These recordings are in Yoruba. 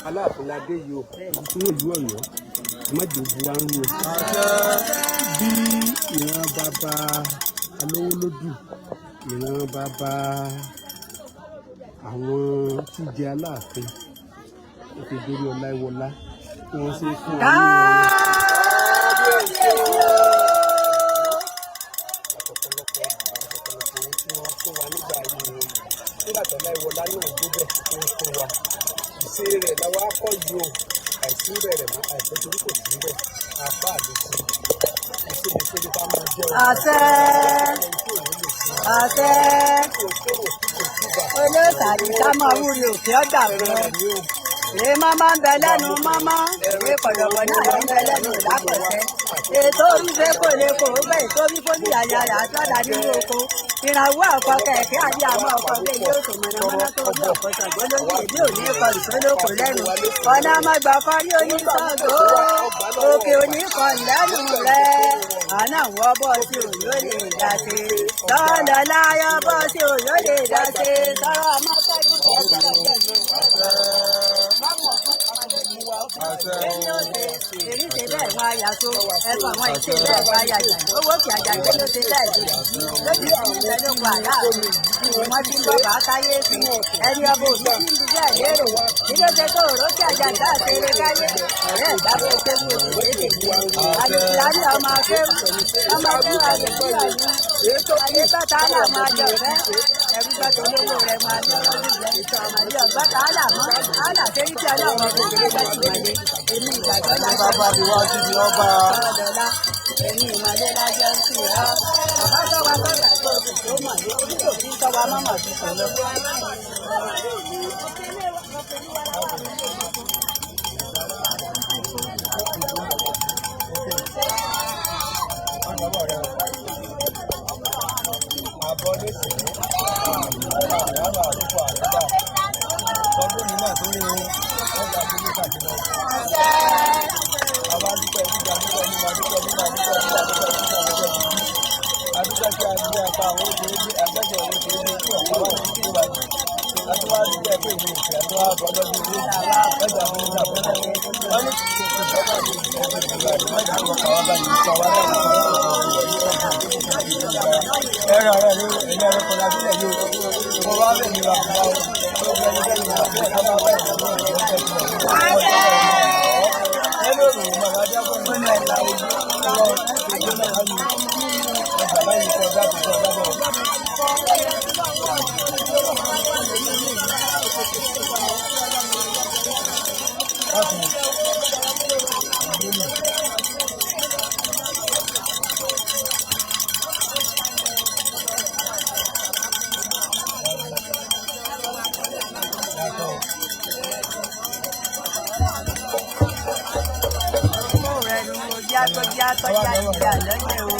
Aláàfin ládé yìí o, fún ìlú Ọ̀yọ́, ẹ má jẹ́ òbu wa ń ru o. Bí ìran bàbá Alówólódù, ìran bàbá àwọn tí jẹ Aláàfin, ó fi dórí Ọláìwọlá tí wọ́n ṣe fún wa ní ọ̀pọ̀lọpọ̀ àwọn tí wọ́n fún wa nígbà ayé wọn. Nígbà tó Ọláìwọlá náà débẹ̀ tó ń fún wa, ìṣe rẹ̀ làwọn akọ yìí o, àìsí bẹ̀rẹ̀ mọ́, àìsàn torí kò sí bẹ̀, apá àlékún ìṣe lè ṣe ká máa jẹ́ o. Àṣẹ. Àṣẹ. Olóòtàdì ká máa wúri òkè ọgbà fún ọ. Èé máma ń bẹ lẹ́nu máma, èé pọ̀lọ̀pọ̀ náà ń bẹ lẹ́nu ìdápọ̀ṣẹ́. Ètò oríṣẹ́ kò lè kó o bẹ́ẹ̀ tó bí fóní àyà rẹ̀ àtọ́dá nínú oko. Ìrànwọ́ ọkọ̀ kẹ̀kẹ́ àbí àwọn ọkọ̀ bẹ́ẹ̀ yóò tó mọ̀nàmọ́ná tó bí ọ̀pọ̀ Ṣàngó lórí èdè òní kọlù sólókò lẹ́nu. Ọ̀nà àmọ́gbà kọ́ rí oníṣàngó, òkè òní kọ lẹ́nu rẹ̀. Àná wọ́ bọ́ sí òyò lè dá sí. Tọ́lọ̀ láyọ̀ bọ́ sí òyò lè dá sí. Tọ́rọ ọmọ tẹ́jú èyí ṣe bẹ́ẹ̀ wọ́n á yà tó ẹ̀fọ́ àwọn ìṣe bẹ́ẹ̀ wọ́n á yà jà owó kì àjà gbé ló ṣe bẹ́ẹ̀ jù lójú sí ìfẹ́ ló wà láàrin wọ́n ti ń bọ̀ bá káyé sí ẹni ọba òbí tí ń bíbẹ́ lérò kí ló ṣe tó òró kí àjà gbà ṣeré káyé ọ̀rẹ́ ìgbàgbọ́ kéwù òṣèré àlùfáàní ọmọ akéwù ọmọ akéwù àlùfáàní ayé bàtà àlàmọ́ àjọ̀fẹ́ ẹ̀rú bàtà olówó rẹ̀ máa ní ọlọ́dún jẹ́ àmàlẹ́ ọ̀gbàtà àlàmọ́ àlàfẹ́ ní tí ọlọ́run kò gbé bẹ́ẹ̀ sì wáyé èmi ìgbàgbọ́ lájọ́ Bàbá mi wá síbi ọba. Ọ̀dọ̀lá èmi ìmọ̀lẹ́ lájọ́ ń sìn ọ́ bàbá tọ́wa tọ́ka tó oṣù tó mọ̀ ní orí kò fi tọ́wa mọ́mọ́ fi sọ lọ. Owó rẹ̀ nu ojú àtọ́jú àtọ́jú àti àlọ́yẹ̀ o.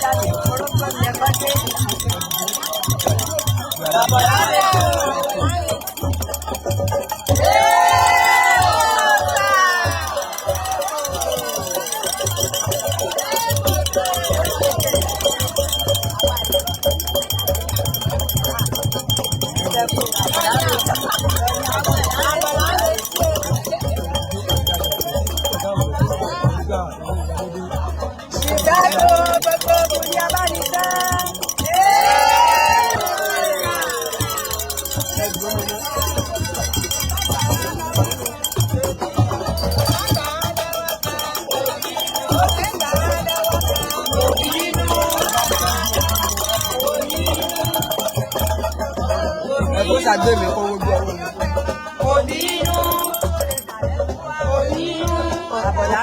Jáde orógbó mi ẹ̀kọ́ dé. Bàbá rẹ̀ o.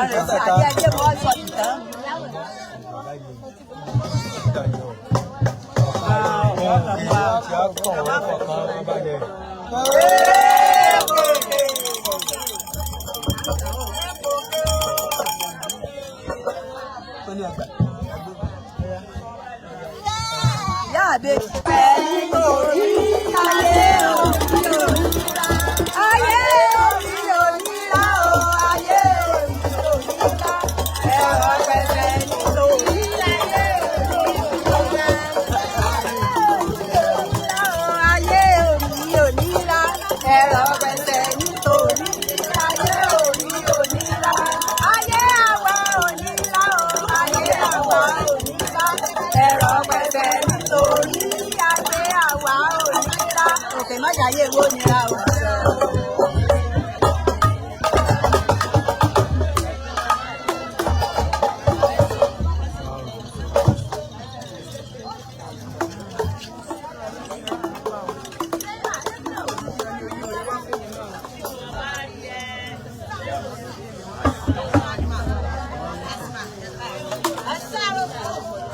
Àbí ẹjẹ́ mọ́ sọ ìtàn. Ìyá àbèjì. Ẹni kò rí ayé òbí òníra. Ayé òbí òníra o, ayé òbí òníra. Ẹ̀rọ pẹ̀sẹ̀ nítorí ayé òbí òníra. Ayé òbí òníra. Ẹ̀rọ pẹ̀sẹ̀ nítorí ayé òbí òníra. Ayé àwa òníra o, ayé àwa òníra. Ẹ̀rọ pẹ̀sẹ̀ nítorí ayé àwa òníra. Òkè mọ́jà yé wo nira o.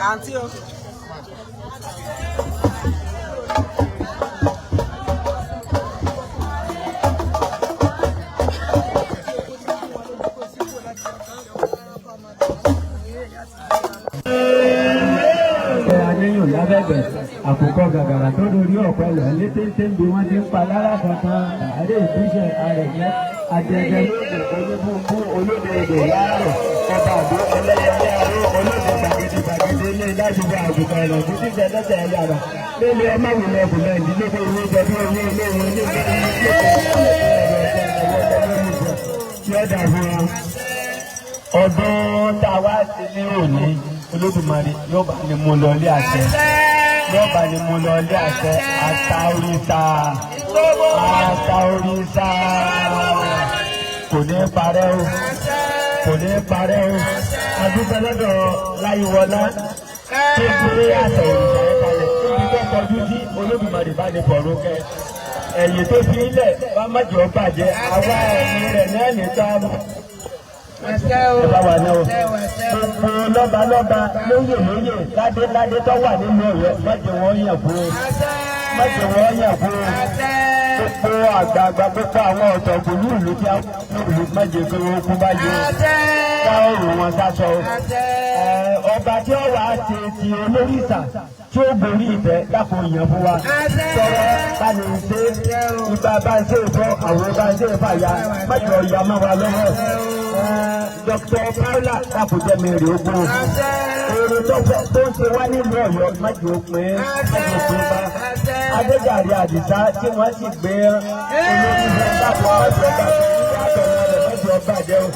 Àǹtí o. Aníyùn lábẹ́bẹ̀ àkùkọ gàgàrà tó dorí ọ̀pẹ lọ létéńté bí wọ́n ti ń pa lára kankan àárẹ̀ ìbísẹ̀ àrẹ̀jẹ́ àjẹjẹ lóde oníbùkún olóde èdè láàárọ̀ ọba àdó ẹlẹ́yẹlé aró olóde gbàgede gbàgede ilé láti gba àgùkọ ẹ̀rọ fún títẹ lẹ́tẹ̀ ẹ̀yàrá lélẹ̀ ọmọ ìwé ọkùnrin ìdílé fún owó jẹ bí owó ilé ìwé ilé ìwé. Ọdún tá a wá sí ní òní, Olódùmarè yóò bá ní mú lọ ilé àṣẹ, yóò bá ní mú lọ ilé àṣẹ. Ata òrìṣà, ata òrìṣà kò ní parẹ́ o, kò ní parẹ́ o. Adúpẹ́ lọ́dọ̀ Láyíwọlá tó gbé àṣẹ òrìṣà yẹn kalẹ̀ níbi tó kọjú sí. Olódùmarè bá ní bọ̀rọ̀ kẹ ẹ̀yìn tó fi ilẹ̀ bá má jọ bàjẹ́, àwa ẹ̀yìn rẹ̀ náà ní tá ẹ bá wà náà. Gbogbo lọ́ba lọ́ba, lóyè lóyè, ládé ládé tó wà nínú Ọ̀yọ́, má jẹ́ wọ́n yàn fún o, má jẹ́ wọ́n yàn fún o. Gbogbo àgbààgbà, gbogbo àwọn ọ̀tọ̀kùn ní ìlú tí a ní ìlú, má jẹ́ pé wọ́n kú báyìí o, ká ọ̀rùn wọn sásọ o. Ọba tí ó wàá ṣe ti olóríṣà tí ó borí ìtẹ́, dákun yàn fún wa. Tọrọ bá ní ṣe ibà bá ń ṣe ìfọ àwọn bá ń ṣe ìfàyà, má jẹ́ ọ̀yà má wa lọ́wọ́. Dr. Paula, dákun jẹ́ mi rè ogun. Èrè tó fẹ́ tó ń ṣe wá nílùú Ọ̀yọ́, má jẹ́ òpin, má jẹ́ òpin bá. Adéjàre Àdìsá tí wọ́n sì gbé olórí rẹ̀, dákun ọ̀sẹ̀ bàjẹ́ bàjẹ́ o.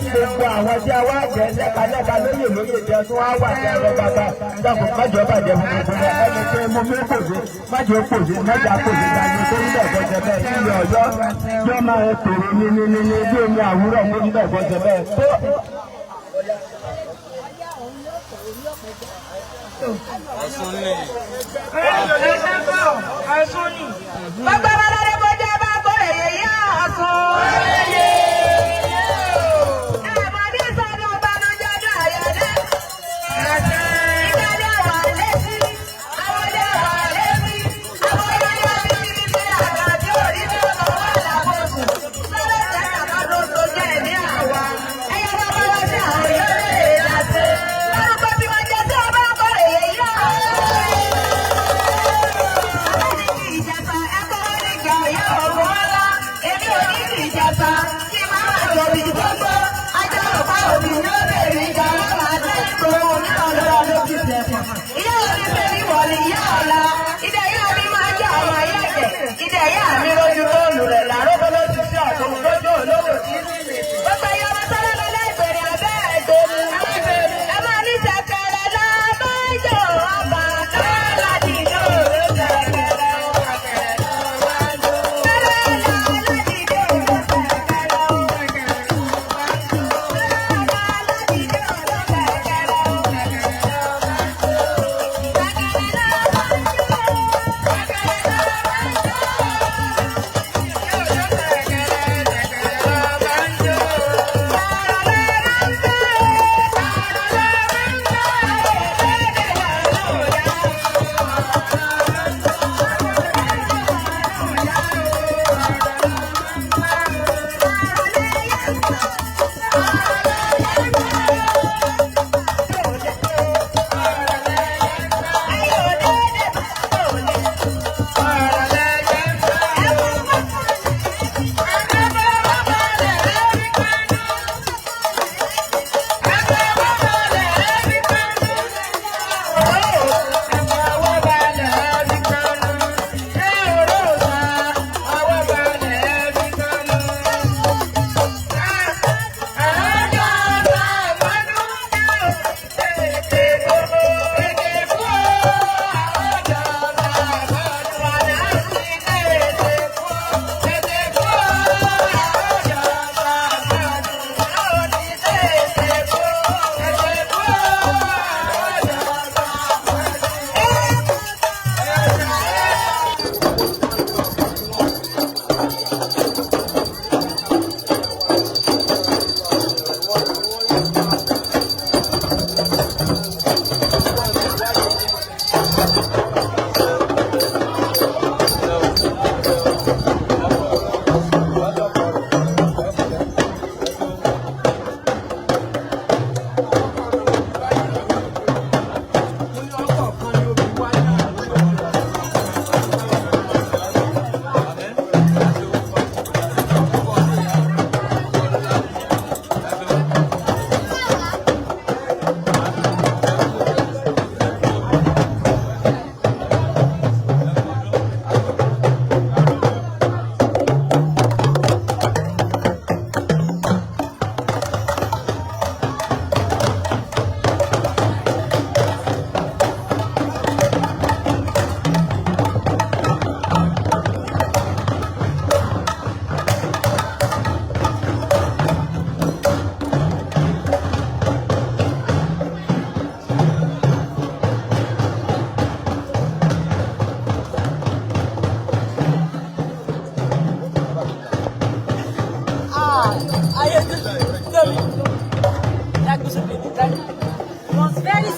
Gbogbo àwọn tí a wá jẹ́ lẹ́ka lẹ́ka, lóyè lóyè jẹ́ tí wọ́n á wà ní ẹ̀rọ bàbá, dákun má jẹ́ bàjẹ́ fún gbogbo wọn. Ẹni pé mo mú kòsí, má jẹ́ kòsí, má jẹ́ kòsí gbàgbé tó ń bẹ̀ kọjá bẹ́ẹ̀. Ilẹ̀ Ọ̀yọ́ yọ máa tòrò ní ní ní ní bí omi àwúrọ̀ mú bẹ̀ kọjá bẹ́ẹ̀ tó. Ọ̀ṣun ni. Bàbá Balárẹ́ bọ́jà bá kórè yẹyẹ Ọ̀ṣun. Ẹ̀mọ̀dé sọ́dọ̀ banújẹ́ ọdún àyọ̀dẹ́. Ìdájọ́ wà létí, àwọ̀dẹ́ wà létí, àwọn olóyè bíbí bí àgbà tí ò rí bí ọmọ wà lábọ̀sùn. Sọ́dọ̀ tẹ́lá bá tó tó jẹ́ ẹ̀mí àwa. Ẹyẹ bá bá wá sí àwọn yóò lè láṣẹ. Lórúkọ tí wọ́n jẹ́ tí wọ́n bá kórè yẹyẹ Ọ̀ṣun. Ìjàpá ẹ̀kọ́ wọn ní ìjà.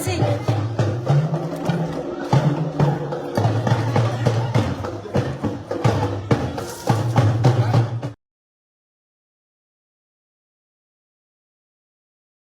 Sí.